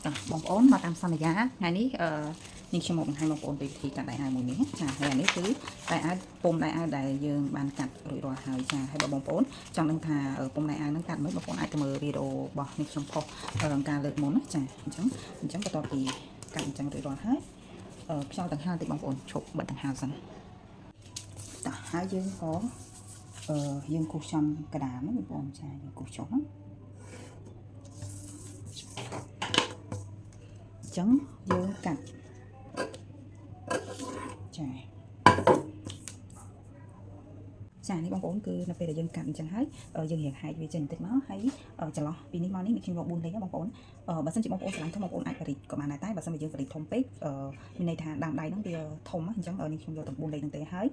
ចាបងប្អូនមកតាមសន្យាថ្ងៃនេះអឺនេះខ្ញុំមកបង្ហាញបងប្អូនពីវិធីកាត់ដៃអាវមួយនេះចាហើយអានេះគឺដៃអាវពុំដៃអាវដែលយើងបានកាត់រួចរាល់ហើយចាហើយបើបងប្អូនចង់ដឹងថាពុំដៃអាវហ្នឹងកាត់មិនបងប្អូនអាចទៅមើលវីដេអូរបស់នេះខ្ញុំផុសការលើកមុនណាចាអញ្ចឹងបន្ទាប់ពីកាត់អញ្ចឹងរួចរាល់ហើយអឺខ្យល់ដង្ហើមតិចបងប្អូនឈប់បិទដង្ហើមសិនតោះហើយយើងក៏អឺយើងគូសចំកដាលហ្នឹងបងប្អូនចាយើងគូសចុះហ្នឹងអញ្ចឹងយើងកាត់ចាចានេះបងប្អូនគឺនៅពេលដែលយើងកាត់អញ្ចឹងហើយយើងរៀងហែកវាចេញបន្តិចមកហើយចន្លោះពីនេះមកនេះខ្ញុំយក4លេខបងប្អូនបើសិនជាបងប្អូនស្រឡាញ់ធំបងប្អូនអាចបរិចក៏បានដែរតែបើសិនជាយើងបរិចធំពេកមានន័យថាដើមដៃហ្នឹងវាធំអញ្ចឹងនេះខ្ញុំយកតែ4លេខហ្នឹងទេហើយ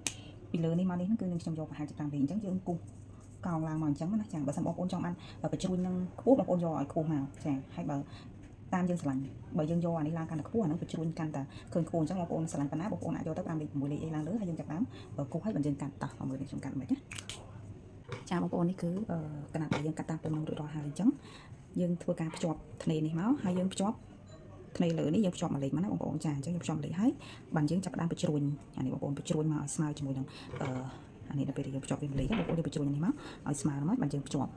ពីលើនេះមកនេះគឺនឹងខ្ញុំយកប្រហែលជា5លេខអញ្ចឹងយើងគូសកោងឡើងមកអញ្ចឹងណាចាបើសិនបងប្អូនចង់បានបញ្ជ្រួញនឹងខ្ពស់បងប្អូនយកឲ្យខ្ពស់មកចាហើយបើតាមយើងស្រឡាញ់បើយើងយកអានេះឡើងកាន់តែខ្ពស់អាហ្នឹងបញ្ជ្រួញកាន់តែឃើញខ្ពស់អញ្ចឹងបងប្អូនស្រឡាញ់ប៉ុណ្ណាបងប្អូនអាចយកទៅ5លេខ6លេខអីឡើងលើហើយយើងចាប់ដើមគូសឲ្យបើយើងកាត់តោះមកមើលនេះខ្ញុំកាត់មិនណាចាបងប្អូននេះគឺកណាត់ដែលយើងកាត់តាមពុំនឹងរួចរាល់ហើយអញ្ចឹងយើងធ្វើការភ្ជាប់ធ្នេនេះមកហើយយើងភ្ជាប់ធ្នេលើនេះយើងភ្ជាប់មួយលេខមកណាបងប្អូនចាអញ្ចឹងយើងភ្ជាប់មួយលេខហើយបានយើងចាប់ដើមបញ្ជ្រួញអានេះបងប្អូនបញ្ជ្រួញមកឲ្យស្មើជាមួយនឹងអឺអានេះដល់ពេលយើងភ្ជាប់វាមួយលេខបងប្អូនយើងបញ្ជ្រួញនេះមកឲ្យស្មើមកបានយើងភ្ជាប់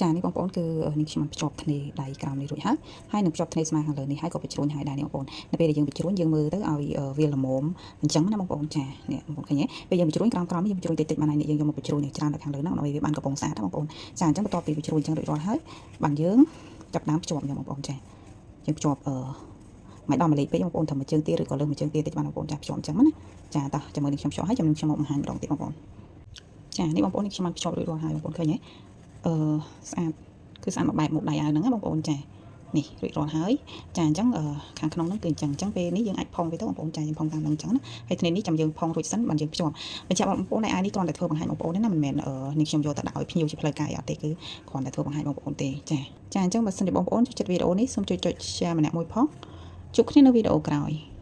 ចានេះបងប្អូនគឺនេះខ្ញុំបានភ្ជាប់ធ្នេដៃក្រោមនេះរួចហើយហើយនឹងភ្ជាប់ធ្នេស្មើខាងលើនេះហើយក៏បញ្ជ្រួញហើយដែរនេះបងប្អូននៅពេលដែលយើងបញ្ជ្រួញយើងមើលទៅឲ្យវាល្មមអញ្ចឹងណាបងប្អូនចានេះបងប្អូនឃើញទេពេលយើងបញ្ជ្រួញក្រោមក្រោមនេះយើងបញ្ជ្រួញតិចតិចបានហើយនេះយើងយកមកបញ្ជ្រួញឲ្យច្រើនទៅខាងលើហ្នឹងដើម្បីវាបានកំប៉ុងស្អាតណាបងប្អូនចាអញ្ចឹងបន្ទាប់ពីបញ្ជ្រួញអញ្ចឹងរួចរាល់ហើយបានយើងចាប់ដើមភ្ជាប់អញ្ចឹងបងប្អូនចាយើងភ្ជាប់អឺមិនដល់មួយលេខពេកបងប្អូនធ្វើមួយជើងទៀតឬក៏លើសមួយជើងទៀតតិចបានបងប្អូនចាភ្ជាប់អញ្ចឹងណាចាតោះចាំមើលនេះខ្ញុំភ្ជាប់ហើយចាំខ្ញុំមកបង្ហាញម្ដងទៀតបងប្អូនចានេះបងប្អូននេះខ្ញុំបានភ្ជាប់រួចរាល់ហើយបងប្អូនឃើញទេអឺស្អាតគឺស្អាតមួយបែបមុខដៃអាវហ្នឹងណាបងប្អូនចានេះរួចរាល់ហើយចាអញ្ចឹងខាងក្នុងហ្នឹងគឺអញ្ចឹងអញ្ចឹងពេលនេះយើងអាចផុងវាទៅបងប្អូនចាយើងផុងតាមហ្នឹងអញ្ចឹងណាហើយថ្ងៃនេះចាំយើងផុងរួចសិនបានយើងភ្ជាប់បញ្ជាក់បងប្អូនដៃអាវនេះគ្រាន់តែធ្វើបង្ហាញបងប្អូនទេណាមិនមែននេះខ្ញុំយកទៅដាក់ឲ្យភ្ញៀវជាផ្លូវការអត់ទេគឺគ្រាន់តែធ្វើបង្ហាញបងប្អូនទេចាចាអញ្ចឹងបើសិនជាបងប្អូនចូលចិត្តវីដេអូនេះសូមជួយចុច share ម្នាក់មួយផងជួបគ្នានៅវីដេអូក្រោយ។